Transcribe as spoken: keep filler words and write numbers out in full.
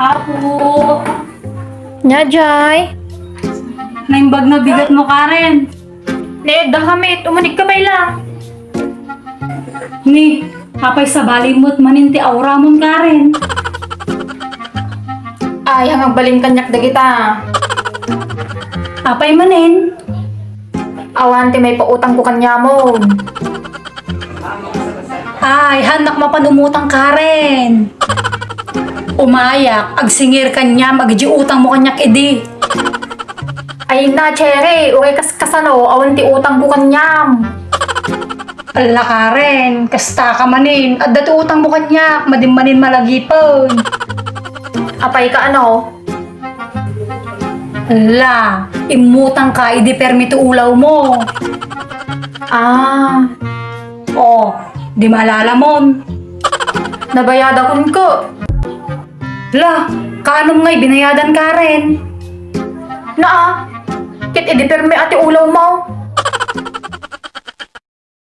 Apo. Nia, Jay? Naimbag na bigat mo, Karen. Naedda kami, umunig ka pay la. Ni, apay sabali met manen ti auramon, Karen? Ay, hang agbalin kaniak dagita. Apay manen? Awan ti maipautangko kaniamon. Ay, hannak mapan umutang, Karen. Umayak, agsingir kaniam, agidiay utangmo kaniak idi. Ay na, Cherry, uray kas-, kasano, awan ti utangko kaniam. Ala, Karen, kasta ka manen, adda ti utangmo kaniak, madi manen malagipen. Apay ka, ano? Ala, immutangka idi permi ti ulawmo. Ah. O, di maalalamon. Nabayadakon ko. La, kaanum ngay binayadan, Karen? Naa, ket idi permi a ti ulawmo.